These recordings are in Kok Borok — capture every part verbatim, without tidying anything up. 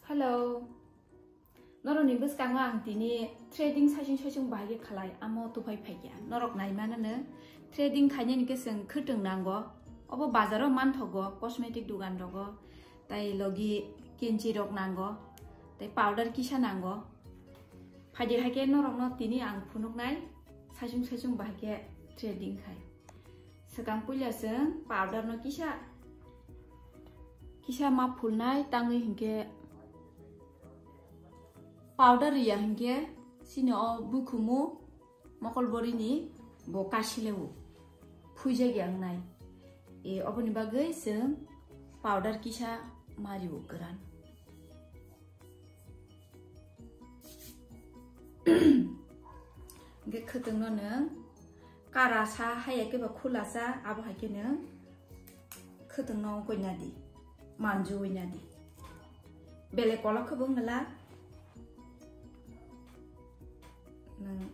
Hello. Norokni bwskango ang tini threading saichung saichung bahai khe khlai, amo tuphai phaikha. Norok naimanano threading khainani khe chwng khwtwng nango. Obo bazaro manthogo, cosmetic dugan rogo. Tai logi kenchi rok nango. Tai powder kisa nango. Phaidi hai khe norokno tini ang phunuknai saichung saichung bahai khe threading khai. Swkang puila chwng powder no kisa, kisa ma phulnai tangwi hinkhe powder riya hinkhe chini o bukhumu mokol borini bo kasilewo phuijagya wngnai. E, oboni bagwi chwng powder kisa mario kwran. Hingke khwtwngno nwng kara sa hai ya khe ba khula sa, abo hai khe nwng khwtwngno wngkoi na di, manju oi na di. Belai kolok khe bo wngla. Nwng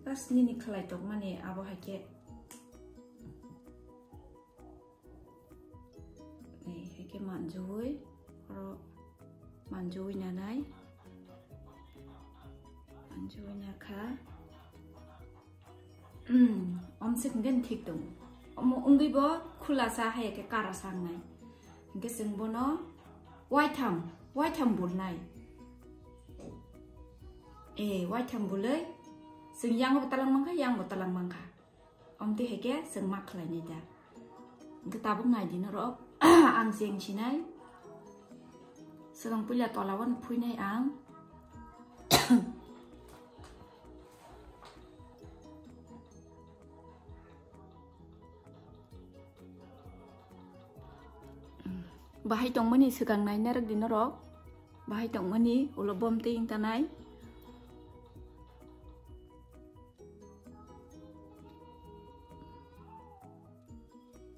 bas nini khlai tongmani abo hai khe. Ni, hai khe manjui, oro manjui nanai, manjui nakha. Hmm, omsik hingke thik tongo. Omo wngwi bo khula sa hai khe kara sa wngnai. Hingke chwng bono waitham, waitham bulnai. E, waitham bulwi chwng yang bo talang mankha, yang bo talang mankha. Omtwi hai khe chwng ma khlainai da. Hwnkhe tabuk nai di norok, ang cheng sinai. Swkang puila tola o phuinai ang. Bahai tongmani swkang nai narwk di norok. Bahai tongmani ulo bom tei wngtanai.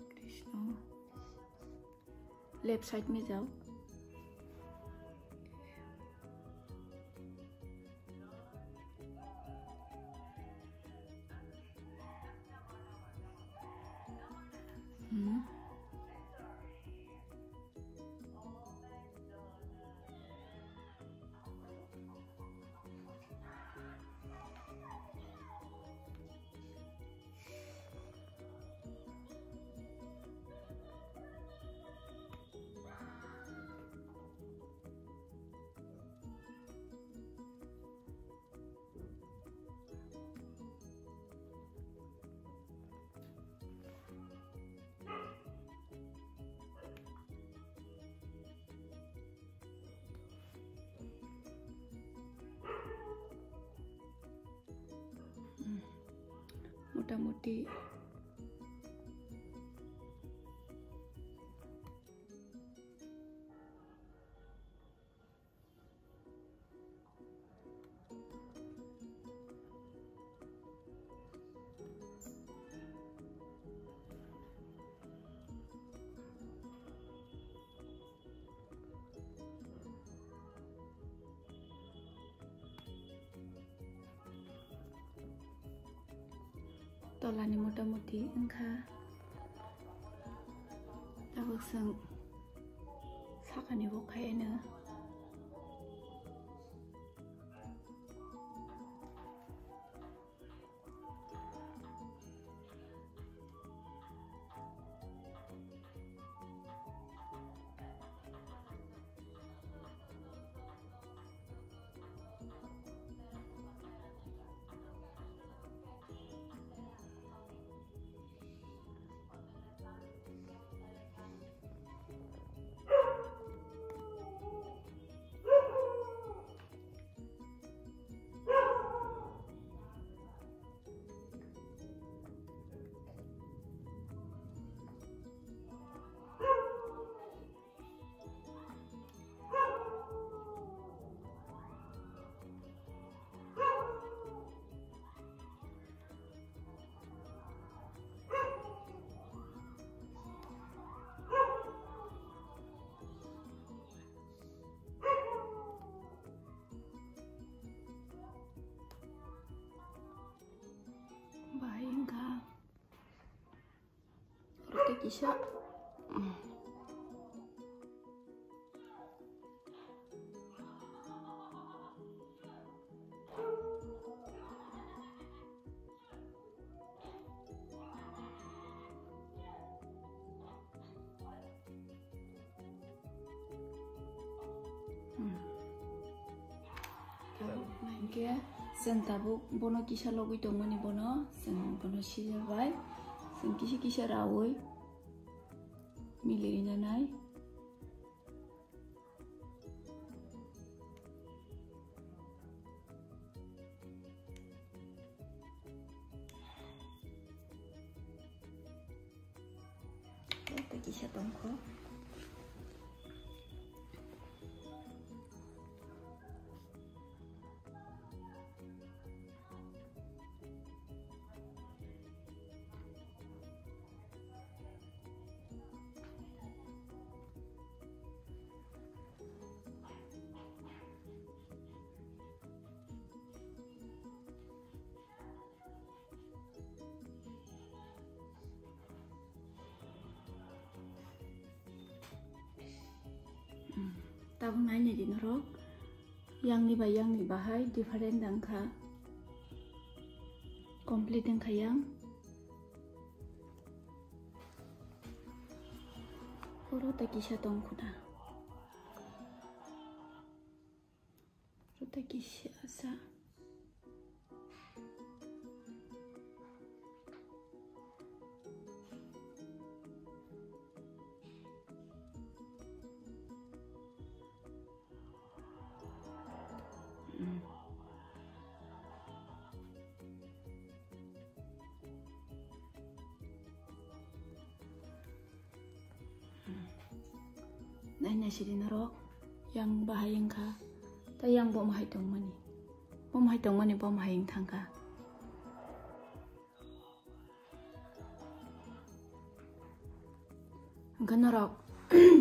Krishna. Left side me jao. Hmm. Motamuti Tolani motamuti wngkha. Tabuk chwng sakani bo khai eno. Bahai wngkha. Oro tei kisa. Khe chwng tabuk bono kisa logwi tongmani bono, chwng bono scissor bai chwng kisa kisa raui milirina nai. Tei kisa tongkho. Tabuk nainai di norok, yangni bai yangni bahai different wngkha, complete wngkha yang. Oro ta kisa tongkhu na. Rwtwi kisa sa. Naina sidi norok, yang bahai wngkha, tei yang bo mahai tongmani, bo mahai tongmani, bo mahai wng thangkha. Hwnkhe norok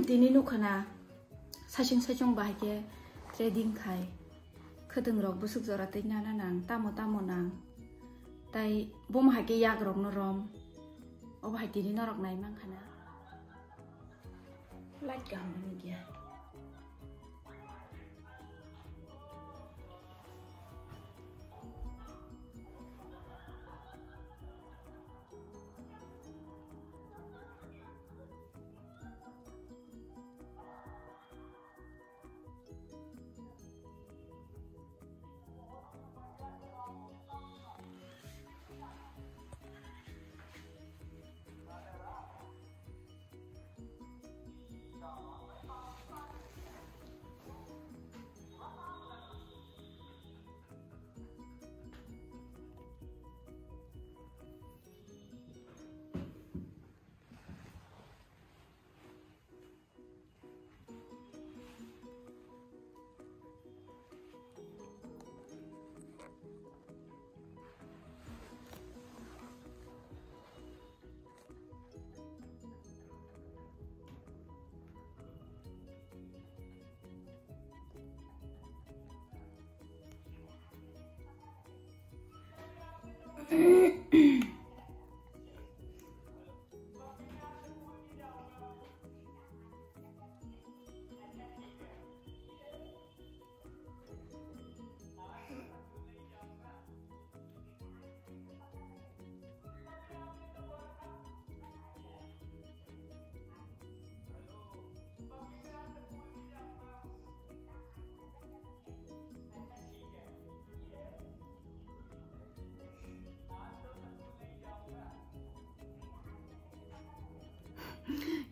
tini nukha na, saichung saichung bahai khe trading khai, khwtwng rok bwswk jora twi nana nang, tamo tamo nang, tai bo mahai khe yak rok no rom, obo hai tini norok nai mankha na. Light kaham nini dia.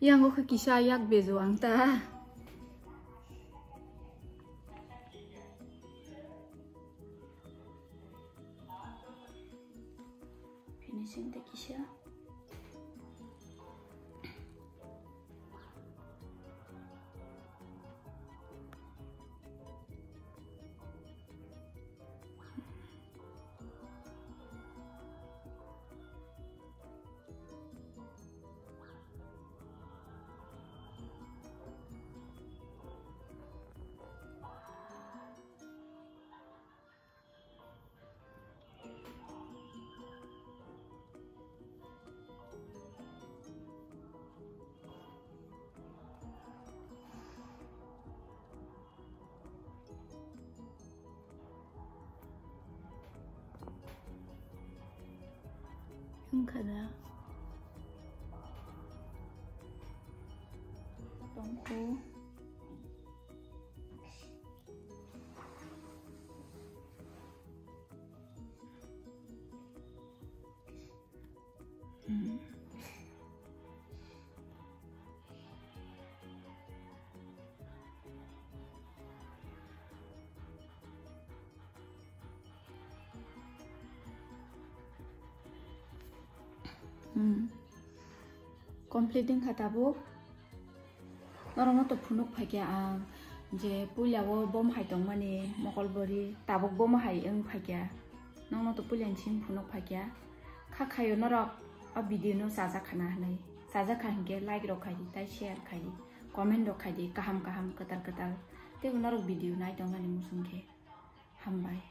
Yang o khe kisa yak bejo ang ta. Finishing ta kisa. Wngkha da. Tongkhu. Complete wngkha tabuk. Norokno to phunuk phaikha ang je puila o bom hai tongmani mokol bori, tabuk bom hai wng phaikha. Nokno to puila ni simi phunuk phaikha. Kha khaio norok o video no chajak khana hinwi. Chajak kha hinkhe like rok khaidi, tai share khaidi, comment rok khaidi, kaham kaham, kwtal kwtal. Teibo norok video nai tongmani muchung khe. Hambai.